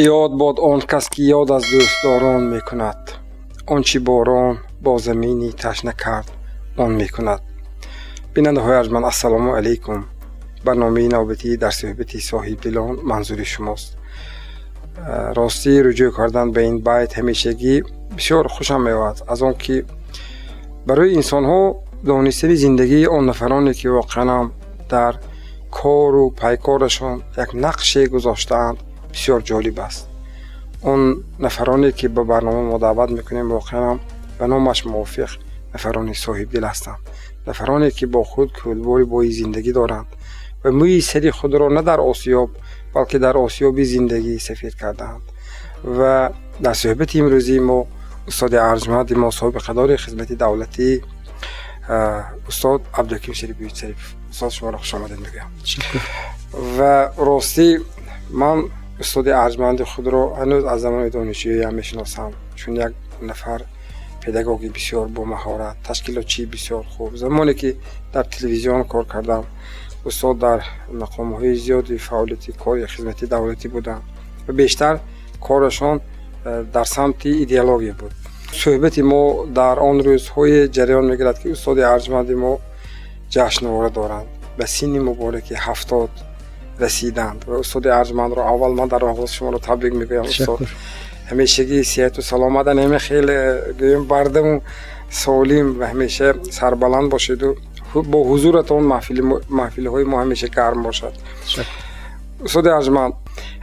Ёд бод он кас, ки ёд аз дӯстдорон мекунад. Он чӣ борон бо замини ташна кард, он мекунад. Бинандаҳои арҷманд, ассалому алайкум. Барномаи навбатӣ «Дар суҳбати соҳибдилон» манзури шумост. Ростӣ, рӯҷӯъ кардан ба ин байт ҳамешагӣ бисёр хушам меояд, аз он ки барои инсонҳо донистани зиндагии он нафароне, ки воқеанам дар кору пайкорашон як нақше гузоштаанд, бисёр ҷолиб аст. Он нафароне, ки ба барнома мо даъват мекунем, воқеанам ба номаш мувофиқ нафарони соҳибдил ҳастанд, нафароне, ки бо худ кӯлбори бои зиндагӣ доранд ва мӯи сари худро на дар осиёб, балки дар осиёби зиндагӣ сафед кардаанд. Ва дар суҳбати имрӯзии мо устоди арҷманди мо, собиқадори хизмати давлатӣ, устод Абдуҳаким Шарипович Шарипов. Устод, шуморо хушомадед мегӯям. Ва ростӣ, ман устоди арҷманди худро ҳанӯз аз замони донишҷӯиям мешиносам, чун як нафар педагоги бисёр бомаҳорат, ташкилотчии бисёр хуб. Замоне ки дар телевизион кор кардам, устод дар мақомҳои зиёди фаъолияти кори хизмати давлатӣ буданд ва бештар корашон дар самти идеология буд. Суҳбати мо дар он рӯзҳое ҷараён мегирад, ки устоди арҷманди мо ҷашнвора доранд, ба синни мубораки 70 расиданд. Ва устоди арҷмандро аввал ман дар оғоз шуморо табрик мегӯям. Устод, ҳамешагӣ сиҳату саломат, ҳаме хеле гӯем, бардаму солим ва ҳамеша сарбаланд бошеду бо ҳузуратон маҳфилҳои мо ҳамеша гарм бошад. Устоди арҷманд,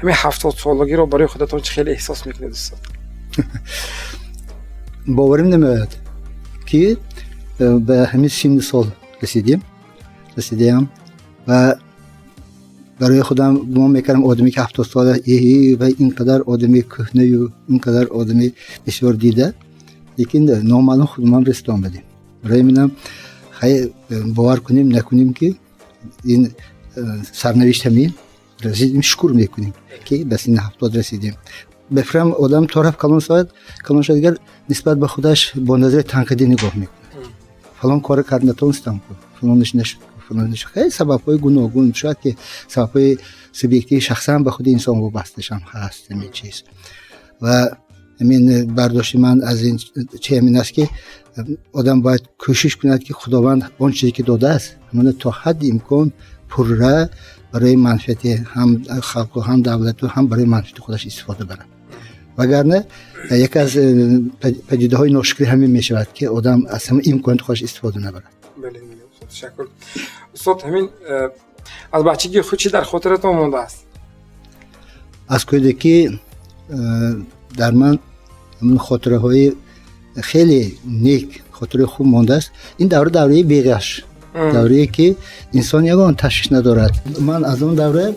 ҳамин 70-солагиро барои худатон чӣ хеле эҳсос мекунед, устод? Боварим намеояд, ки ба ҳамин синни сол расидем, расидаям. Ва барои худам гумон мекардам, одаме ки 70 сола ва ин қадар одами кӯҳнаю ин қадар одами бисёр дида, лекин номаълум худумам расида омадем. Барои минам хай, бовар кунем, накунем, ки ин сарнавишт ҳамин расидем, шукр мекунем, ки ба синни 70 расидем. Ба фикрам, одам то рафт калон шавад, калон шавад, дигар нисбат ба худаш бо назари танқидӣ нигоҳ мекунад. Фалон кора кард натонистам, фалонаш нашуд, фалонаш. Хеле сабабҳои гуногун, шояд ки сабабҳои субъективи шахсан ба худи инсон вобасташам ҳаст ҳамин чиз. Ва ҳамин бардошти ман аз ин чи ҳамин аст, ки одам бояд кӯшиш кунад, ки Худованд он чизе ки додааст, ҳамона то ҳадди имкон пурра барои манфиати ҳам халқу, ҳам давлату, ҳам барои манфиати худаш истифода барад. Вагарна яке аз падидаҳои ношукрӣ ҳамин мешавад, ки одам аз ҳама имконоти худаш истифода набарад. Ташаккур, устод. Ҳамин аз бачагии худ чӣ дар хотиратон мондааст? Аз кӯдакӣ дар ман ҳамин хотираҳои хеле нек, хотираи хуб мондааст. Ин давра давраи беғаш, даврае ки инсон ягон ташвиш надорад. Ман аз он давра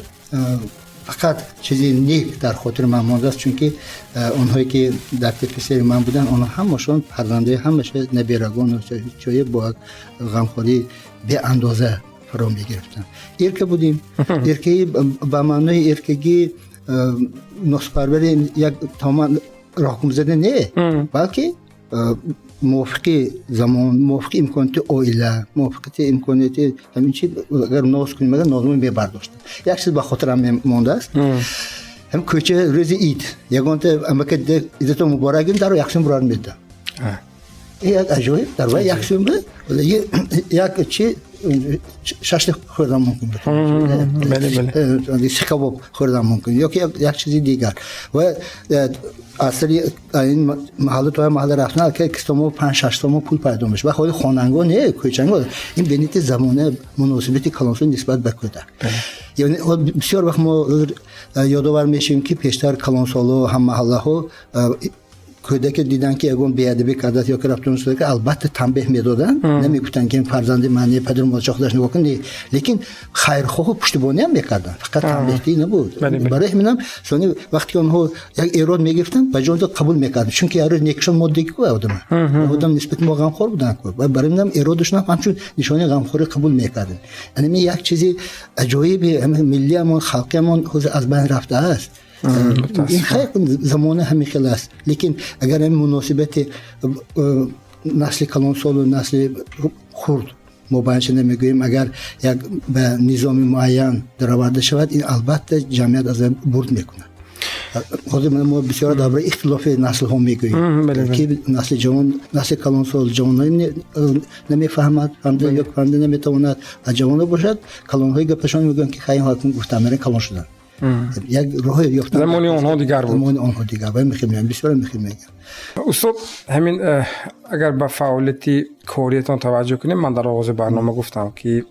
фақат чизи нек дар хотири ман мондааст, чунки онҳое ки дар тифли ман буданд, онҳо ҳамашон фарзандаи, ҳамаша наберагон чое бо як ғамхории беандоза фаро мегирифтанд. Эрка будем, эркаи ба маънои эркагӣ, носпарвари, як тамоман роҳгумзада не, балки мувофиқи замон, мувофиқи имконоти оила, мувофиқати имконияти ҳамин чи. Агар ноз кунем, агар нозмо мебардоштем. Як чиз ба хотирам мондааст: ҳам кӯча рӯзи ид ягонта амака идато муборак гим, даро як сум бурар медодам. Як аҷоиб, дар вай як сум як чи шашлик хӯрдан мумкин буд, сих кабоб хӯрдан мумкин ё ки як чизи дигар. Ва аз сари ин маҳалла то маҳалла рафтан, ки кистомо 5-6 сомон пул пайдо мешуд. Ва холи хонанго не, кӯчанго. Ин бенити замона муносибати калонсол нисбат ба кӯдак. Яъне бисёр вақт мо ёдовар мешавем, ки пештар калонсоло, ҳам маҳаллаҳо кӯдаке дидан, ки ягон беадабӣ кардааст ё ки рафтон, албатта танбеҳ медоданд. Намегуфтанд, ки фарзанди ман не, падару модарша худаш нигоҳ кун, не, лекин хайрхоҳу пуштибониам мекарданд, фақат танбеҳдиҳӣ набуд. Барои ҳаминам сони вақте ки онҳо як эрод мегирифтанд, ба ҷои қабул мекарданд, чунки як рӯз некшон моддагӣ ку одама одам нисбати мо ғамхор буданд ку. Ва барои ҳаминам эродашон ҳамчун нишонаи ғамхорӣ қабул мекардем. Яъне як чизи аҷоиби миллиамон, халқиамон ҳозир аз байн рафтааст. Ин хайр, замона ҳамин хел аст, лекин агар ҳамин муносибати насли калонсолу насли хурд, мо баёнша намегӯем, агар як ба низоми муайян дароварда шавад, ин албатта ҷамъият аз бурд мекунад. Ҳозир мо бисёр дар бораи ихтилофи наслҳо мегӯем, ки насли ҷавон, насли калонсол ҷавонҳо намефаҳмад, фаҳмида ё фаҳмида наметавонад, а ҷавонҳо бошад, калонҳои гапашон мегӯянд, ки хай, ҳакм гуфтам, калон шуданд. Як роҳе ёфтан. Замони онҳо дигар буд. Замони онҳо дигар. Ва мехел мегӯянд, бисёр мехел мегӯянд. Устод, ҳамин агар ба фаъолияти кориятон таваҷҷӯҳ кунем, ман дар оғози барнома гуфтам, ки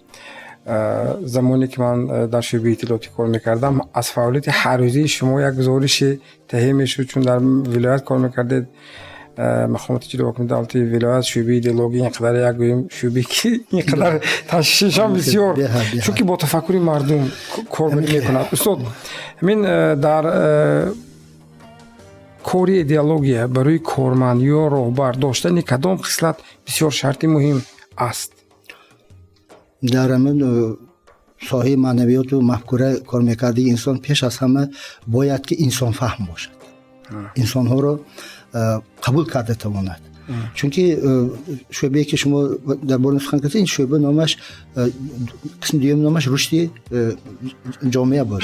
замоне ки ман дар шӯъбаи иттилоотӣ кор мекардам, аз фаъолияти ҳаррӯзии шумо як гузорише таҳия мешуд, чун дар вилоят кор мекардед, мақомоти иҷроҳакунии давлати вилоят, шӯъбаи идеология, ин қадар як гӯем шӯъбе ки ин қадар ташвишам бисёр, чунки бо тафаккури мардум кор мекунад. Устод, ҳамин дар кори идеология барои корманд ё роҳбар доштани кадом хислат бисёр шарти муҳим аст? Дар ҳамин соҳаи маънавиёту мафкура кор мекардаги инсон пеш аз ҳама бояд ки инсонфаҳм бошад, инсонҳоро қабул карда тавонад, чунки шӯъбае ки шумо дар бораи сухан кардед, ин шӯъба номаш, қисми дуюм номаш рушди ҷомеа буд,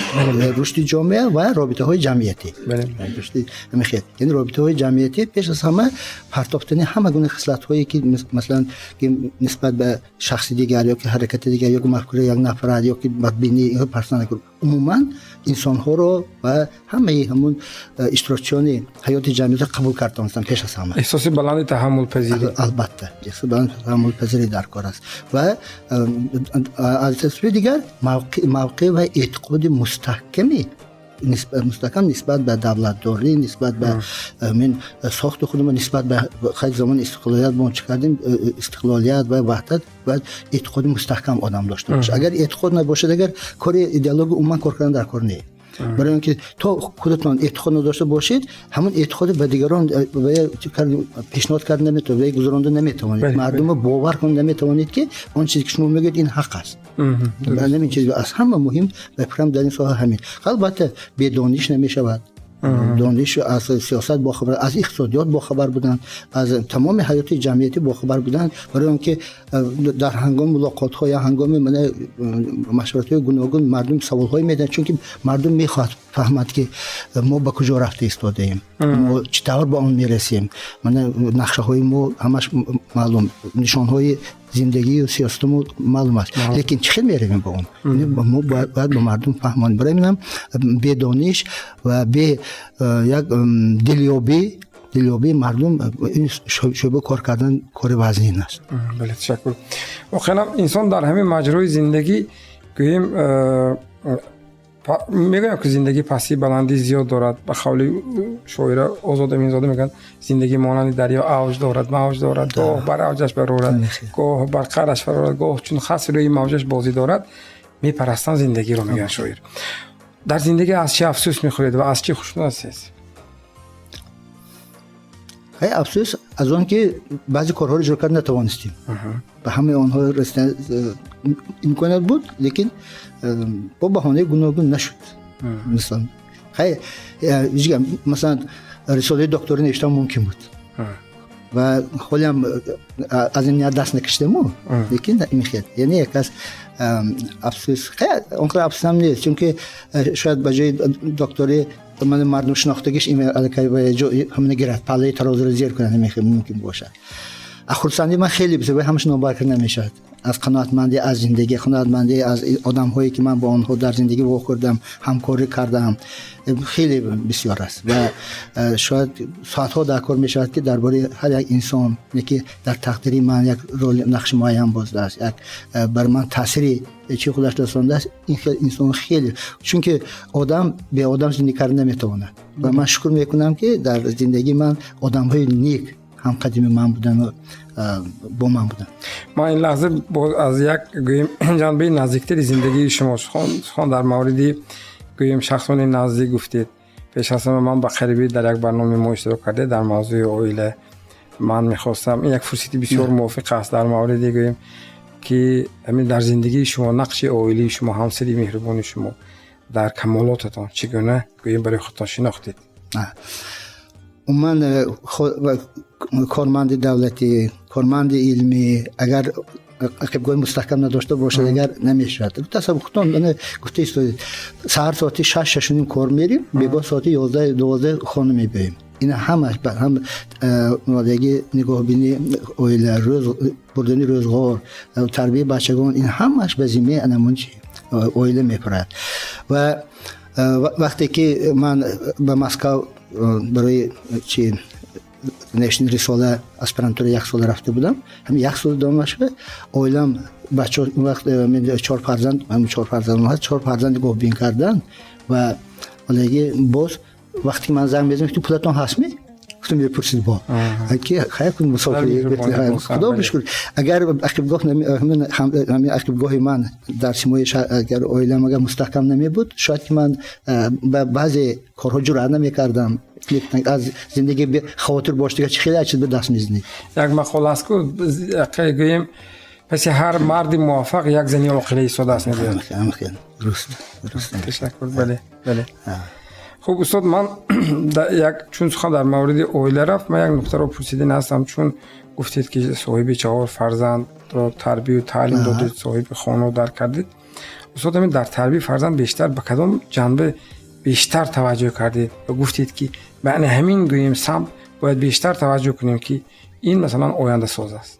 рушди ҷомеа ва робитаҳои ҷамъиятӣ. Яъне робитаҳои ҷамъиятӣ пеш аз ҳама партофтани ҳама гуна хислатҳое, ки масалан, ки нисбат ба шахси дигар ё ки ҳаракати дигар ё ки мафкураи як нафарат ё ки бадбинӣ партофтан, умуман инсонҳоро ва ҳамаи ҳамун иштирокчиёни ҳаёти ҷамъиятро қабул карда тавонистан пеш аз ҳама. Эҳсоси баланди таҳаммулпазирӣ. Албатта, эҳсоси баланди таҳаммулпазирӣ дар кор аст ва аз сӯи дигар мавқеъ ва эътиқоди мустаҳкам нисбат ба давлатдорӣ, нисбат ба мин сохти худмо, нисбат ба хайр, замони истиқлолият мо чӣ кардем, истиқлолият ва ваҳдат, бояд эътиқоди мустаҳкам одам дошта бошад. Агар эътиқод набошад, агар кори идеология умуман кор кардан дар кор не, барои он ки то худатон эътиқод надошта бошед, ҳамон эътиқоди ба дигарон пешниҳод карда наметавонед, гузаронда наметавонед, мардумро бовар кунда наметавонед, ки он чизе ки шумо мегӯед, ин ҳақ аст. Ҳамин чиз аз ҳама муҳим ба фикрам дар ин соҳа ҳамин. Албатта, бедониш намешавад. Дониш, аз сиёсат бохабар, аз иқтисодиёт бохабар будан, аз тамоми ҳаёти ҷамъиятӣ бохабар будан, барои он ки дар ҳангоми мулоқотҳо ё ҳангоми машваратҳои гуногун мардум саволҳое медиҳанд, чунки мардум мехоҳад фаҳмад, ки мо ба куҷо рафта истодаем, мо чӣ тавр ба он мерасем. Мана нақшаҳои мо ҳамаш маълум, нишонҳои зиндагию сиёсати мо маълум аст, лекин чӣ хел меравем ба он, мо бояд ба мардум фаҳмонем. Барои ҳаминам бедониш ва бе як дилёбии мардум ин шӯъба кор кардан кори вазнин аст. Бале, ташаккур. Воқеан инсон дар ҳамин маҷрои зиндагӣ, гӯем, мегӯям, ки зиндагӣ пастӣ баландӣ зиёд дорад. Ба қавли шоира Озод Аминзода мегӯянд, зиндагӣ монанди дарё авҷ дорад, мавҷ дорад, гоҳ бар авҷаш барорад, гоҳ бар қаъраш фарорад, гоҳ чун хас рӯи мавҷаш бозӣ дорад. Мепарастам зиндагиро, мегӯянд шоир. Дар зиндагӣ аз чӣ афсӯс мехӯред ва аз чӣ хушнуд ҳастед? Хай, афсӯс аз он ки баъзе корҳоро иҷро карда натавонистем, ба ҳамаи онҳо расидан имконият буд, лекин бо баҳонаи гуногун нашуд. Масалан, хай, масалан, рисолаи докторӣ навиштан мумкин буд ва ҳолиам аз ин ният даст накашидему, лекин мехел, яъне як аз афсӯс, хай, он қадар афсӯсам нест, чунки шояд ба ҷои докторӣ ман мардум шинохтагиш аллакай ҳамина гирад, паллаи тарозуро зер кунад, мумкин бошад. Хурсандии ман хеле бисёр, ҳамаш номбар карда намешавад, аз қаноатмандӣ аз зиндагӣ, қаноатмандӣ аз одамҳое ки ман бо онҳо дар зиндагӣ вохӯрдам, ҳамкорӣ кардаам, хеле бисёр аст ва шояд соатҳо дар кор мешавад, ки дар бораи ҳар як инсон, ки дар тақдири ман як роли, нақши муайян боздааст, як бар ман таъсири чи худаш расондааст. Ин хел инсон хеле, чунки одам бе одам зиндагӣ карда наметавонад ва ман шукр мекунам, ки дар зиндагии ман одамҳои нек ҳамқадими ман будану бо ман буданд. Ман ин лаҳза боз аз як, гӯем, ҷанбаи наздиктари зиндагии шумо сухан дар мавриди, гӯем, шахсони наздик гуфтед. Пеш аз ҳама, ман ба қарибӣ дар як барномаи мо иштирок кардед дар мавзӯи оила. Ман мехостам, ин як фурсати бисёр мувофиқ аст, дар мавриде гӯем, ки ҳамин дар зиндагии шумо нақши оилаи шумо, ҳамсари меҳрубони шумо дар камолотатон чӣ гуна, гӯем, барои худтон шинохтед? Умуман, корманди давлатӣ, корманди илмӣ, агар Ақибгоҳи мустаҳкам надошта бошад, агар намешавад. Тасаввур худтон гуфта истодед, саҳар соати 6, 6:30 кор мерим, бегоҳ соати 11, 12 хона мебиёем. Ина ҳамаш ҳам яги нигоҳбини оила, рӯз бурдани рӯзғор, тарбияи бачагон, ин ҳамаш ба зиммаи анамун чи оила мепарад. Ва вақте ки ман ба Москав барои чи навиштани рисола, аспирантура як сола рафта будам, ҳамин як сол идома шуда, оилам, бачаҳо, он вақт чор фарзанд, чор фарзанд ҳаст, чор фарзанд нигоҳбин кардан. Ва олаги боз вақте ки ман занг мезанам, ту пулатон ҳастми, гуфтам, мепурсид бо ки хайр кун мусофир. Худо бишкур, агар ақибгоҳ, ҳамин ақибгоҳи ман дар симои, агар оилам агар мустаҳкам намебуд, шояд ки ман ба баъзе корҳо ҷуръат намекардам. Аз зиндагӣ хавотир бош, дигар чи хеле чиз ба даст мезанӣ. Як мақола аст ку, гӯем, паси ҳар марди муваффақ як зани оқила истодааст, мегӯяд. Дуруст. Ташаккур, бале. Хуб, устод, ман як чун сухан дар мавриди оила рафт, ман як нуқтаро пурсидан ҳастам. Чун гуфтед, ки соҳиби чаҳор фарзандро тарбию таълим додед, соҳиби хонодар кардед, устод, ҳамин дар тарбияи фарзанд бештар ба кадом ҷанба бештар таваҷҷӯҳ кардед ва гуфтед, ки ба ҳамин, гӯем, самт бояд бештар таваҷҷӯҳ кунем, ки ин, масалан, ояндасоз аст?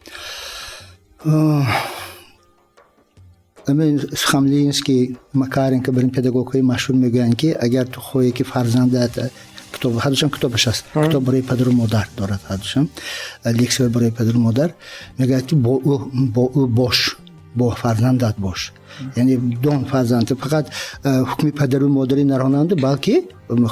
Сухомлинский, Макаренко, бар ин педагогҳои машҳур мегӯянд, ки агар ту хоҳӣ, ки фарзандат, китоб ҳардушам, китобаш аст, китоб барои падару модар дорад, ҳардушам лексия барои падару модар, мегӯяд, ки бо ӯ бош, бо фарзандат бош. Яъне дон, фарзанд фақат ҳукми падару модарӣ наронанду, балки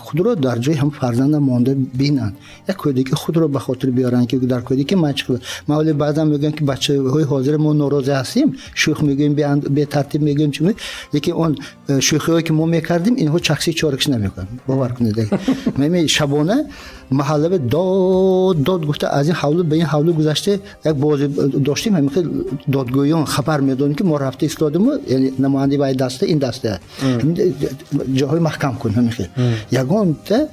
худро дар ҷои ҳам фарзанда монда бинанд, як кӯдаки худро ба хотир биёранд, ки дар кӯдаки ман чӣ. Ман вале баъзан мегӯям, ки бачаҳои ҳозира мо норозӣ ҳастем, шӯх мегӯем, бетартиб мегӯем, чи, лекин он шӯхиҳое, ки мо мекардем, инҳо чакси чоракш намекунанд, бовар кунед. Шабона маҳаллаба дод дод гуфта, аз ин ҳавлу ба ин ҳавлу гузашта, як бозӣ доштем, ҳамин хел додгӯён хабар медонем, ки мо рафта истодему, яъне намояндаи вай даста, ин даста, ҷоҳои маҳкам кун. Ҳамин хел ягонта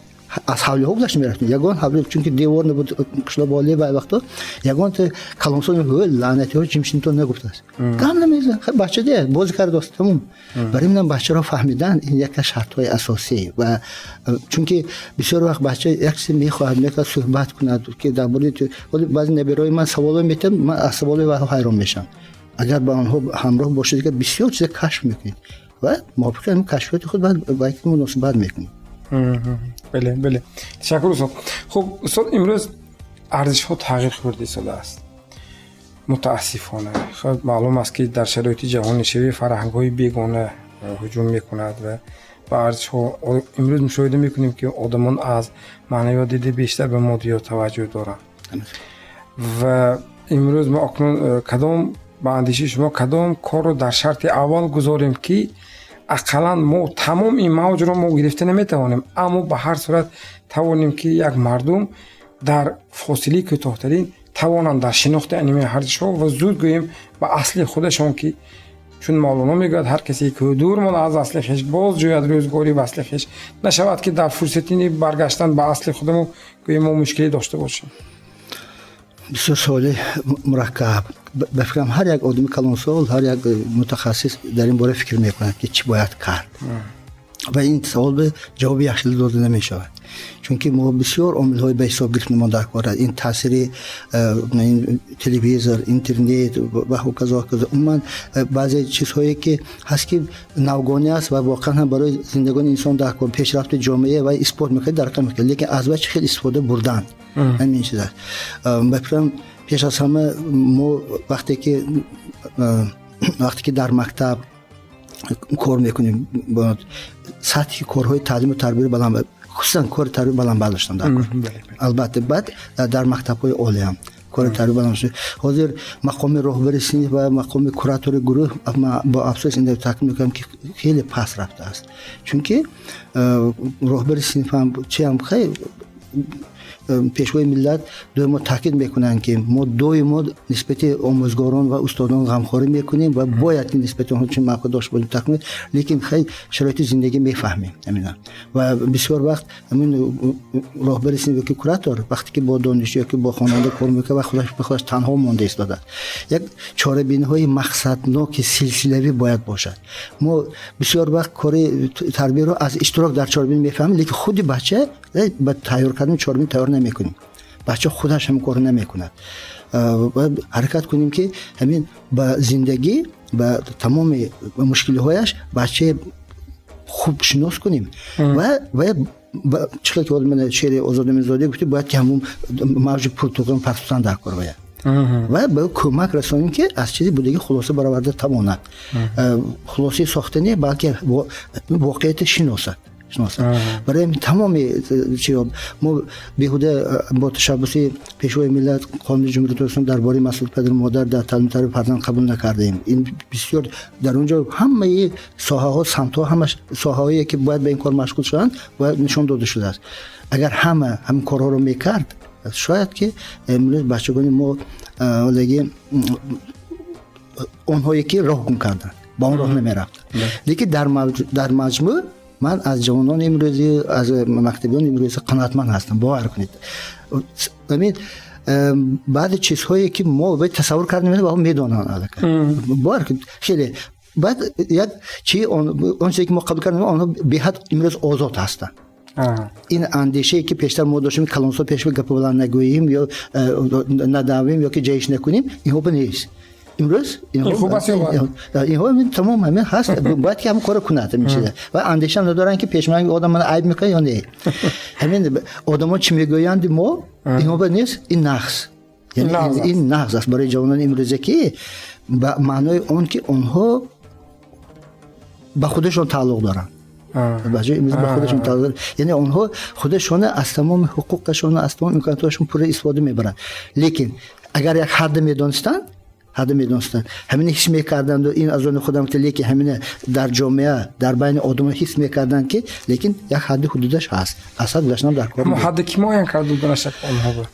аз ҳавлиҳо гузашта мерафтем, ягон ҳавли, чунки девор набуд қишлоқ боле вай вақто, ягонта калонсол лаънатиҳо ҷимшинтон нагуфтааст, гам намезан, бача де бозӣ кардааст, тамом. Барои минам бачаро фаҳмидан ин яке аз шартҳои асосӣ. Ва чунки бисёр вақт бача як чизе мехоҳад, мехоҳад суҳбат кунад, ки дар бораи баъзе набераҳои ман саволҳо метиҳанд, ман аз саволҳои вайҳо ҳайрон мешавам. Агар ба онҳо ҳамроҳ бошед, дигар бисёр чиза кашф мекунед ва мувофиқи ҳамин кашфиёти худ баъд ба яке муносибат мекунед. Бале, ташаккур, устод. Хуб, устод, имрӯз арзишҳо тағйир хӯрда истодааст, мутаассифона. Хуб, маълум аст, ки дар шароити ҷаҳонишавӣ фарҳангҳои бегона ҳуҷум мекунад ва ба арзишҳо. Имрӯз мушоҳида мекунем, ки одамон аз маънавиёт дида бештар ба моддиёт таваҷҷӯҳ доранд. Ва имрӯз мо акнун кадом, ба андешаи шумо, кадом корро дар шарти аввал гузорем, ки ақаллан мо тамом ин мавҷро мо гирифта наметавонем, аммо ба ҳар сурат тавонем, ки як мардум дар фосилаи кӯтоҳтарин тавонанд дар шинохти аними арзишҳо ва зуд, гӯем, ба асли худашон, ки чун Мавлоно мегӯяд: «Ҳар касе ки дур монд аз асли хеш, боз ҷӯяд рӯзгори васли хеш», нашавад, ки дар фурсати баргаштан ба асли худамо, гӯем, мо мушкилӣ дошта бошем? Бисёр саволи мураккаб. Ба фикрам, ҳар як одами калонсол, ҳар як мутахассис дар ин бора фикр мекунад, ки чӣ бояд кард. Ва ин савол ба ҷавоби якхела дода намешавад, чунки мо бисёр омилҳои ба ҳисоб гирифтан дар кор аст. Ин таъсири телевизор, интернет ва ҳоказо, ҳоказо, умуман баъзе чизҳое, ки ҳаст, ки навгонӣ аст ва воқеан ҳам барои зиндагони инсон дар кор, пешрафти ҷомеа ва исбот мекунад, дар мекунад, лекин аз вай чӣ хел истифода бурдан, ҳамин чиз аст. Ба фикрам, пеш аз ҳама мо вақте ки дар мактаб кор мекунем, сатҳи корҳои таълиму тарбияро баланд, хусусан кори тарбия баланд бардоштан дар кор. Албатта, баъд дар мактабҳои олиам кори тарбия баланд шуд. Ҳозир мақоми роҳбари синф ва мақоми куратори гурӯҳ, ман бо афсӯс ин таъкид мекунам, ки хеле паст рафтааст, чунки роҳбари синфам чиам хай. Пешвои миллат доимо таъкид мекунанд, ки мо доимо нисбати омӯзгорон ва устодон ғамхорӣ мекунем ва бояд ки нисбати онҳо чун мавқеъ дошта бошем, такмил, лекин хеле шароити зиндагӣ мефаҳмем ҳамина. Ва бисёр вақт ҳамин роҳбари синф ёки куратор вақте ки бо донишҷӯ ёки бо хонанда кор мекунад ва худаш ба худаш танҳо монда истодааст, як чорабиниҳои мақсадноки силсилавӣ бояд бошад. Мо бисёр вақт кори тарбияро аз иштирок дар чорабинӣ мефаҳмем, лекин худи бача ба тайёр кардани чорабинӣ тайёр намекунем. Бача худаш ҳамин корро намекунад. Бояд ҳаракат кунем, ки ҳамин ба зиндагӣ, ба тамоми мушкилиҳояш бачаи хуб шинос кунем. Ва чӣ хел ки шеъри Озод Аминзода гуфти, бояд ки ҳамун мавҷи пуртуғён партофтан дар кор бояд ва ба ӯ кӯмак расонем, ки аз чизи будагӣ хулоса бароварда тавонад. Хулосаи сохта не, балки воқеияти шиносад. Барои ҳамин тамоми чи мо беҳуда бо ташаббуси Пешвои миллат Қонуни Ҷумҳурии Тоҷикистон дар бораи масъулияти падару модар дар таълиму тарбияи фарзанд қабул накардаем. Ин бисёр дар он ҷо ҳамаи соҳаҳо, самтҳо, ҳама соҳаҳое, ки бояд ба ин кор машғул шаванд, бояд нишон дода шудааст. Агар ҳама ҳамин корҳоро мекард, шояд ки имрӯз бачагони мо ҳолаги онҳое, ки роҳ гум карданд, ба он роҳ намерафтанд. Лекин дар маҷмӯъ ман аз ҷавонони имрӯзӣ, аз мактабиёни имрӯзӣ қаноатманд ҳастам. Бовар кунед, ҳамин баъзе чизҳое, ки мо тасаввур кардем, ва медонанд аллакай. Бовар кунед, хеле баъд як чи он чизе, ки мо қабул кардем, онҳо беҳад имрӯз озод ҳастанд. Ин андешае, ки пештар мо доштем, калонсол пеш гапа баланд нагӯем ё надавем ё ки ҷаҳиш накунем, инҳо ба нест имрӯз. Инҳо тамом ҳамин ҳаст, бояд ки ҳамин корро кунад, ҳамин чиза. Ва андешаам надоранд, ки пешманги одам мана айб мекунад ё не, ҳамин одамо чӣ мегӯянд. Мо инҳо ба нест. Ин нағз, ин нағз аст барои ҷавонони имрӯза, ки ба маънои он ки онҳо ба худашон тааллуқ доранд. Бачаҳои имрӯз ба худашон тааллуқ доранд, яъне онҳо худашона аз тамоми ҳуқуқашон, аз тамоми имкониятҳояшон пурра истифода мебаранд. Лекин агар як ҳадда медонистанд, ҳамина ҳис мекарданду ин аз они худам, лекин ҳамина дар ҷомеа, дар байни одамон ҳис мекарданд, ки лекин як ҳадди ҳудудаш ҳаст, аз ҳад гузаштан дар кор. Ҳадде ки муайян карда буд онҳо?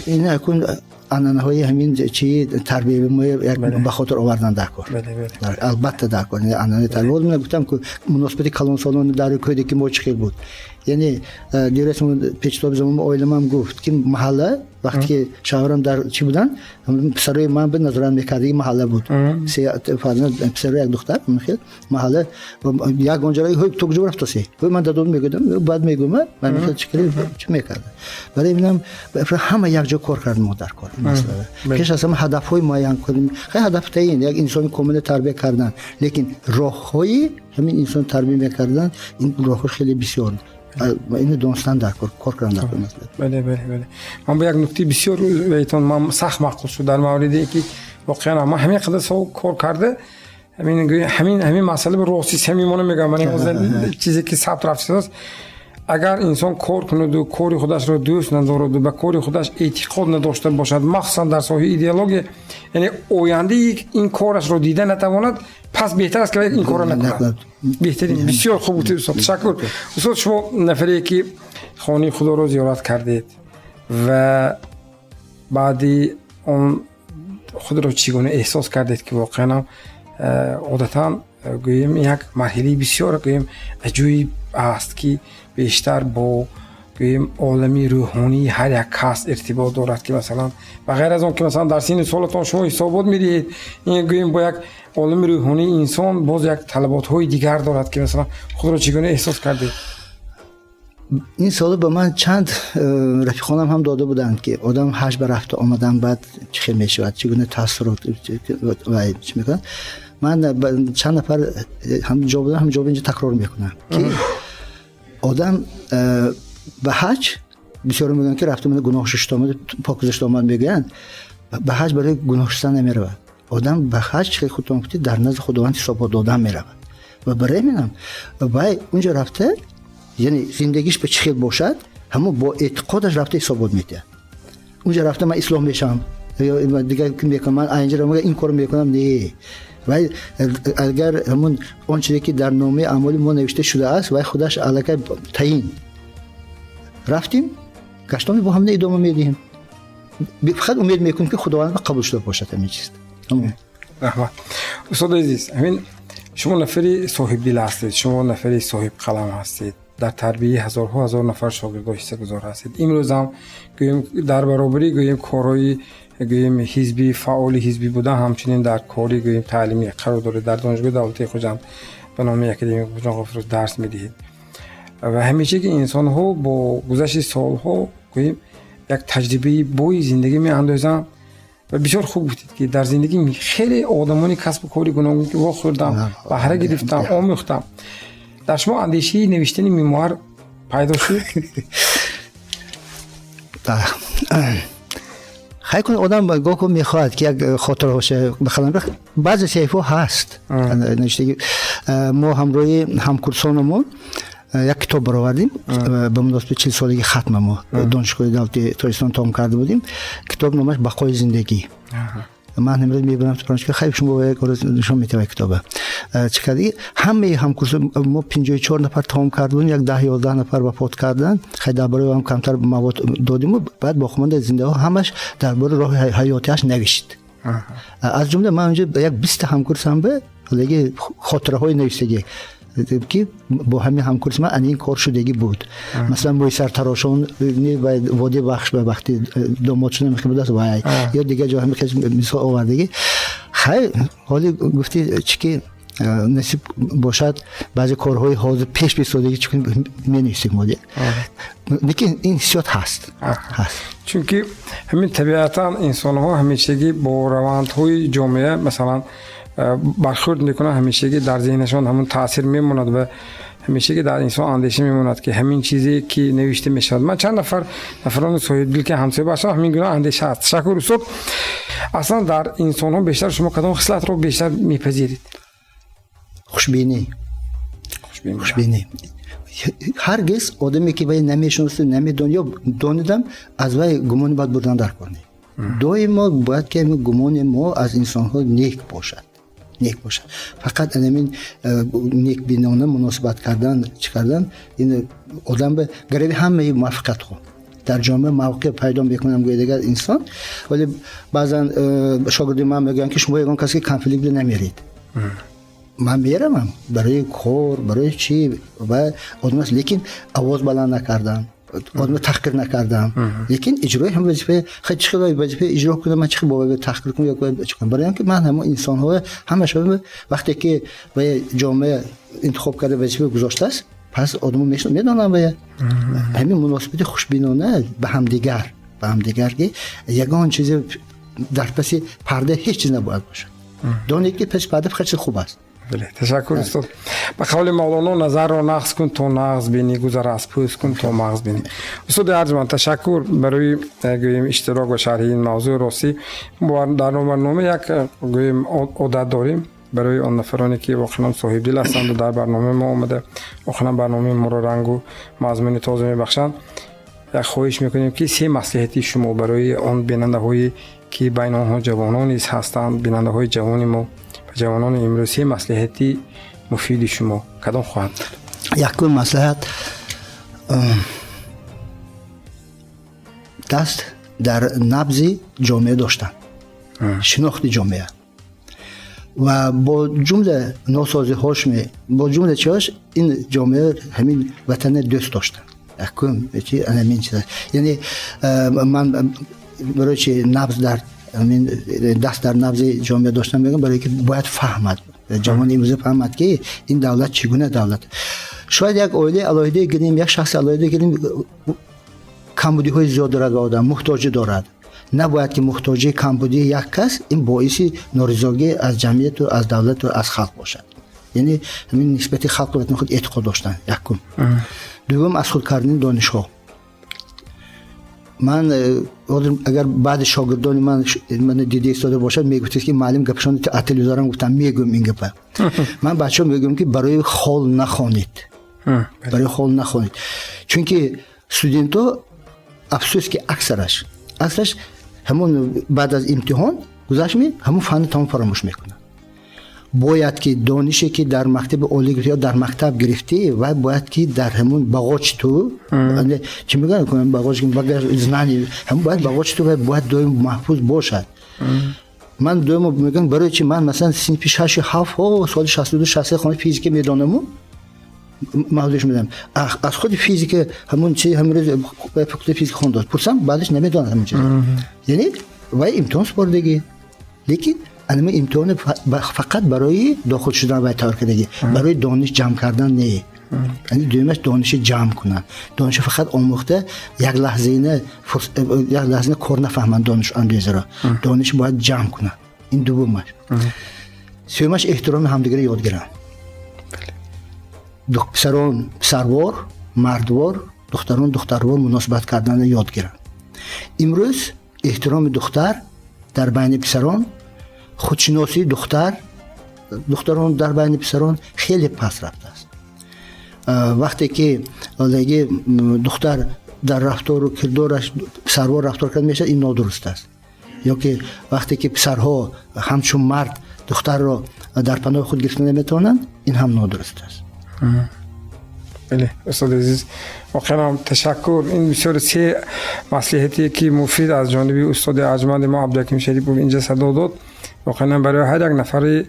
Ин акун анъанаҳои ҳамин чи тарбияи мо як ба хотир овардан дар кор, албатта, дар кор анъанаи тарбия. Гуфтам, ки муносибати калонсолон дар кӯдаки мо чӣ хел буд. Яъне дирӯз печитоби замон оиламам гуфт, ки маҳалла вақте ки шавҳарам дар чӣ буданд, писарои ман ба назорат мекардаги маҳалла буд, се фарзанд, писаро, як духтар. Хел маҳалла як онҷара: «Ҳой, ту куҷо рафтаси?» «Ҳой, ман дадом мегӯдам, баъд мегӯм». Ман хел чӣ чӣ мекарда. Барои инам ҳама якҷо кор кардем мо дар кор. Масъала пеш аз ҳама ҳадафҳои муайян кунем. Хеле ҳадаф таъин, як инсони комила тарбия кардан, лекин роҳҳои ҳамин инсон тарбия мекардан, ин роҳҳо хеле бисёр, ину донистан дар кор, кор кардан дар кор масъала. Бале, ман бо як нуктаи бисёр бейтон ман сахт маъқул шуд дар мавриде, ки воқеан ман ҳамин қадар сол кор карда, ҳамин масъала ба рости самимона мегӯям. Ман чизе ки сабт рафт шудааст, агар инсон кор кунаду кори худашро дӯст надораду ба кори худаш эътиқод надошта бошад, махсусан дар соҳаи идеология, яъне ояндаи ин корашро дида натавонад, пас беҳтар аст, ки ин корро накунад. Беҳтарин, бисёр хуб гуфтед, устод, ташаккур. Устод, шумо нафаре, ки хонаи Худоро зиёрат кардед ва баъди он худро чӣ гуна эҳсос кардед, ки воқеан одатан гӯем, як марҳилаи бисёр, гӯем, аҷоиб аст, ки бештар бо, гӯем, олами рӯҳонии ҳар як кас иртибот дорад, ки масалан, ба ғайр аз он ки масалан дар синни солатон шумо ҳисобот медиҳед, ин, гӯем, бо як олами рӯҳонии инсон боз як талаботҳои дигар дорад, ки масалан худро чӣ гуна эҳсос кардед? Ин саволо ба ман чанд рафиқонам ҳам дода буданд, ки одам ҳаҷ ба рафта омадан баъд чӣ хел мешавад, чӣ гуна таассурот чӣ мекунад. Ман чанд нафар ҳам ҷавоб додам, ҳам ҷавоб инҷо такрор мекунам, ки одам ба ҳаҷ, бисёре мегӯянд, ки рафта гуноҳ шушта омад, покиза шуда омад мегӯянд. Ба ҳаҷ барои гуноҳ шустан намеравад одам. Ба ҳаҷ, чӣ худтон гуфтед, дар назди Худованд ҳисобот додан меравад. Ва барои ҳаминам вай унҷо рафта, яъне зиндагиш ба чӣ хел бошад, ҳамон бо эътиқодаш рафта ҳисобот медиҳад. Унҷо рафта ман ислоҳ мешавам ё дигар мекунам, ман инҷа ин корро мекунам, не. Вай агар ҳамон он чизе, ки дар номаи аъмоли мо навишта шудааст, вай худаш аллакай таъин. Рафтим. Гаштоми бо ҳамина идома медиҳем. Фақат умед мекунем, ки Худованд қабул шуда бошад ҳамин чиз. Раҳмат, устоди азиз. Ҳамин шумо нафари соҳибдил ҳастед, шумо нафари соҳибқалам ҳастед, дар тарбияи ҳазорҳо ҳазор нафар шогирдо ҳиссагузор ҳастед. Имрӯзам, гӯем, дар баробари, гӯем, корҳои, гӯем, ҳизби, фаъоли ҳизбӣ будан, ҳамчунин дар кори, гӯем, таълимӣ қарор доред. Дар Донишгоҳи давлатии Хуҷанд ба номи академик Бобоҷон Ғафуров дарс медиҳед. Ва ҳамеша ки инсонҳо бо гузашти солҳо, гӯем, як таҷрибаи бои зиндагӣ меандозанд. Ва бисёр хуб гуфтед, ки дар зиндагӣ хеле одамони касбу кори гуногун ки вохӯрдам, баҳра гирифтам, омӯхтам. Дар шумо андешаи навиштани мемуар пайдо шуд? Хай кун, одам гоҳ мехоҳад, ки як хотираҳоша ба қалам. Баъзе саҳифаҳо ҳаст навиштагӣ. Мо ҳамроҳи ҳамкурсонамон як китоб баровардем ба муносибати 40-солаги хатма. Мо Донишгоҳи давлати Тоҷикистон тамом карда будем. Китоб номаш «Бақои зиндагӣ». Ман имрӯз мебинам, хай, шумо як нишон метавад китоба. Чӣ кардагӣ, ҳамаи ҳамкурс, мо 54 нафар тамом карда будем, як 10-11 нафар вафот карданд. Хай, дар бораи ҳам камтар мавод додиму баъд боқимонда зиндаҳо ҳамаш дар бораи роҳи ҳаётиаш навишт. Аз ҷумла ман онҷо як 20-та ҳамкурсам ба ҳолаги хотираҳои навиштагӣ, ки бо ҳамин ҳамкурс ман ана ин кор шудагӣ буд. Масалан, мӯйсартарошон водии Вахш ба вақти домод шуда мехе будааст вай ё дигар ҷо, ҳамин мисол овардагӣ. Хай, ҳоли гуфти чӣ, ки насиб бошад, баъзе корҳои ҳозир пеш бистодагӣ чӣ менависем мо, лекин ин ҳиссиёт ҳаст. Чунки ҳамин табиатан инсонҳо ҳамешагӣ бо равандҳои ҷомеа, масалан, бархӯрд мекунанд, ҳамешагӣ дар зеҳнашон ҳамон таъсир мемонад ва ҳамешагӣ дар инсон андеша мемонад, ки ҳамин чизе ки навишта мешавад. Ман чанд нафар, нафарони соҳибдил, ки ҳамсоя бошам, ҳамин гуна андеша ҳаст. Ташаккур, устод. Аслан дар инсонҳо бештар шумо кадом хислатро бештар мепазиред? Хушбинӣ, хушбинӣ. Ҳаргиз одаме, ки вай намешиносад, намедон ё донидам, аз вай гумони бад бурдан дар кор не. Доимо бояд ки гумони мо аз инсонҳо нек бошад, нек бошад. Фақат анамин некбинона муносибат кардан, чӣ кардан, ин одам ба гарави ҳамаи муваффақиятҳо дар ҷомеа мавқеъ пайдо мекунам, гӯяд дигар инсон. Вале баъзан шогирди ман мегӯянд, ки шумо ягон касе конфликт намеред. Ман меравам барои кор, барои чӣ ва одам аст, лекин овоз баланд накардам, одамро таҳқир накардам, лекин иҷрои ҳам вазифа. Хай, чӣ хел вазифа иҷро кунам? Ман чӣ хел бо таҳқир кунам ё чӣ кунам? Барои он ки ман ҳамон инсонҳо ҳамаша вақте ки ва ҷомеа интихоб карда, вазифа гузоштааст, пас одамо медонам. Ва ҳамин муносибати хушбинона ба ҳамдигар, ки ягон чизе дар паси парда ҳеҷ чиз набояд бошад. Донед, ки паси парда фақат чиз хуб аст. Ташаккур, устод. Ба қавли Мавлоно, назарро нағз кун, то нағз бинӣ, гузар аз пӯст кун, то мағз бинӣ. Устоди арҷманд, ташаккур барои, гӯем, иштирок ва шарҳи ин мавзӯи. Ростӣ, дар барнома як, гӯем, одат дорем: барои он нафароне, ки воқеан соҳибдил ҳастанду дар барномаи мо омада, воқеан барномаи моро рангу мазмуни тоза мебахшанд, як хоҳиш мекунем, ки се маслиҳати шумо барои он бинандаҳое, ки байни онҳо ҷавонон низ ҳастанд, бинандаҳои ҷавони мо ва ҷавонони имрӯз, се маслиҳати муфиди шумо кадом хоҳад буд? Якум маслиҳат: даст дар набзи ҷомеа доштан, шинохти ҷомеа ва бо ҷумла носозиҳошме, бо ҷумла чиҳош, ин ҷомеа, ҳамин ватана дӯст доштан. Якум чи ҳамин чиз, яъне ман барои чи набз дар ҳамин даст дар набзи ҷомеа доштан мегӯям? Барои ки бояд фаҳмад, ҷавони имрӯза фаҳмад, ки ин давлат чӣ гуна давлат. Шояд як оилаи алоҳида гирем, як шахси алоҳида гирем, камбудиҳои зиёд дорад ва одам муҳтоҷӣ дорад. Набояд, ки муҳтоҷии, камбудии як кас ин боиси норизогӣ аз ҷамъияту аз давлату аз халқ бошад. Яъне ҳамин нисбати халқу ватани худ эътиқод доштан, якум. Дуюм, аз худ кардани донишҳо. Ман ҳозир агар баъди шогирдони ман мана дида истода бошад, мегуфтед, ки муаллим гапашон аз телевизорам гуфтам. Мегӯям ин гапа. Ман бачаҳо мегӯям, ки барои хол нахонед, барои хол нахонед, чунки студентҳо, афсӯс, ки аксараш ҳамон баъд аз имтиҳон гузашт, ҳамон фанни тамом фаромӯш мекунад. Бояд ки донише ки дар мактаби олӣ гирифтӣ ё дар мактаб гирифтӣ, вай бояд ки дар ҳамун бағоҷи ту, чӣ мегӯянд, бағоҷ, багаж знаний, ҳамун бояд бағоҷи ту, вай бояд доим маҳфуз бошад. Ман доимо мегӯям, барои чи ман, масалан, синфи шашу ҳафт, соли 62, 63 хонаи физика медонаму маҳдудш медонам. Аз худи физика ҳамун чи ҳамун рӯз факултети физика хондааст, пурсам, баъдаш намедонад ҳамун чиза. Яъне вай имтиҳон супордагӣ, лекин анама имтиҳони фақат барои дохил шудан вай тайёр кардагӣ, барои дониш ҷамъ кардан не. Яъне дуюмаш, дониши ҷамъ кунанд. Дониши фақат омӯхта як лаҳзаина кор нафаҳманд, дониш андӯзаро, дониш бояд ҷамъ кунанд. Ин дуввумаш. Сеюмаш, эҳтироми ҳамдигарро ёд гиранд. Писарон писарвор, мардвор, духтарон духтарвор муносибат карданро ёд гиранд. Имрӯз эҳтироми духтар дар байни писарон, худшиносии духтарон дар байни писарон хеле паст рафтааст. Вақте ки лаги духтар дар рафтору кирдораш писарвор рафтор карда мешавад, ин нодуруст аст. Ё ки вақте ки писарҳо ҳамчун мард духтарро дар паноҳи худ гирифта наметавонанд, ин ҳам нодуруст аст. Бале, устоди азиз, воқеан ташаккур. Ин бисёр се маслиҳате ки муфид аз ҷониби устоди арҷманди мо Абдуҳаким Шарипов инҷа садо дод, воқеан барои ҳар як нафари,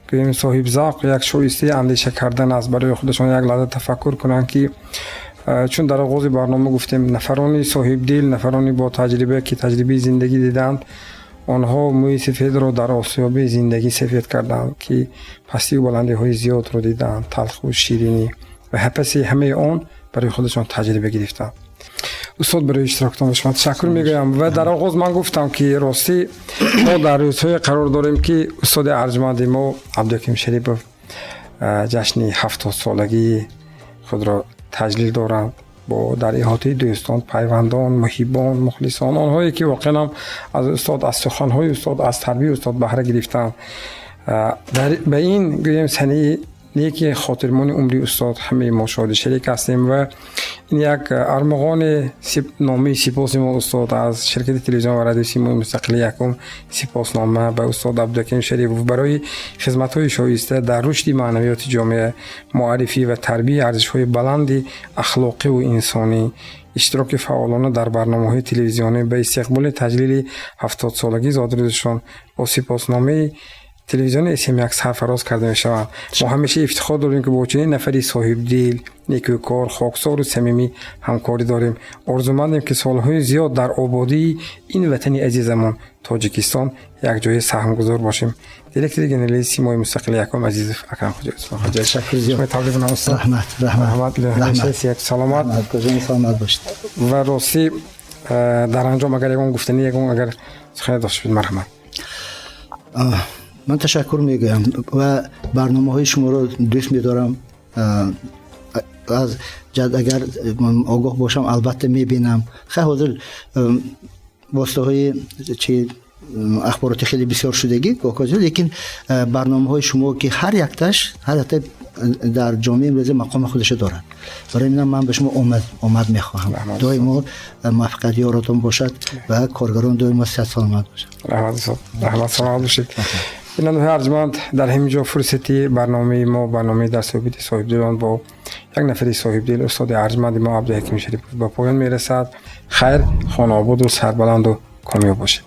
гӯем, соҳибзавқ як шоистаи андеша кардан аст, барои худашон як лаҳза тафаккур кунанд, ки чун дар оғози барнома гуфтем, нафарони соҳибдил, нафарони бо таҷриба, ки таҷрибаи зиндагӣ дидаанд, онҳо мӯи сефедро дар осиёби зиндагӣ сефед карданд, ки пастию баландиҳои зиёдро дидаанд, талху ширинӣ, ва паси ҳамаи он барои худашон таҷриба гирифтанд. Устод, барои иштироктон ба шумо ташаккур мегӯям. Ва дар оғоз ман гуфтам, ки ростӣ мо дар рӯзҳое қарор дорем, ки устоди арҷманди мо Абдуҳаким Шарипов ҷашни 70-солагии худро таҷлил доранд бо дар иҳотаи дӯстон, пайвандон, муҳиббон, мухлисон, онҳое ки воқеан ҳам аз устод, аз суханҳои устод, аз тарбияи устод баҳра гирифтанд. Ба ин, гӯем, санаи неки хотирмони умри устод ҳамаи мо шоди шарик ҳастем ва ин як армуғони номаи сипоси мо, устод, аз ширкати телевизион ва радиои Симои Мустақили якум сипоснома ба устод Абдуҳаким Шарипов барои хизматҳои шоиста дар рушди маънавиёти ҷомеа, муаррифӣ ва тарбияи арзишҳои баланди ахлоқиву инсонӣ, иштироки фаъолона дар барномаҳои телевизионӣ, ба истиқболи таҷлили 70-солагии зодрӯзашон бо сипосномаи телевизиони СМ1 сарфароз карда мешаванд. Мо ҳамеша ифтихор дорем, ки бо чунин нафари соҳибдил, некӯкор, хоксору самимӣ ҳамкорӣ дорем. Орзумандем, ки солҳои зиёд дар ободии ин ватани азизамон Тоҷикистон якҷоя саҳмгузор бошем. Директори генералии Симои Мустақили якум Азизов Акрам. Саломат. Саломат бошед. Ва ростӣ, дар анҷом агар ягон гуфтанӣ, ягон агар сухане дошта бошед, марҳамат. Ман ташаккур мегӯям ва барномаҳои шуморо дӯст медорам. Аз ҷад агар огоҳ бошам, албатта мебинам. Хай, ҳозир воситаҳои чи ахбороти хеле бисёр шудагӣ, лекин барномаҳои шумо, ки ҳар якташ, ҳар якта дар ҷомеаи имрӯза мақоми худашо дорад. Барои инам ман ба шумо омад мехоҳам. Доимо муваффақият ёротон бошад ва коргарон доимо сиҳат саломат бошад. Раҳмат, раҳмат, саломат бошед. Бинандагони арҷманд, дар ҳамин ҷо фурсати барномаи мо, барномаи «Дар суҳбати соҳибдилон» бо як нафари соҳибдил, устоди арҷманди мо Абдуҳаким Шарипов, ба поён мерасад. Хайр, хонаободу сарбаланду комёб бошед.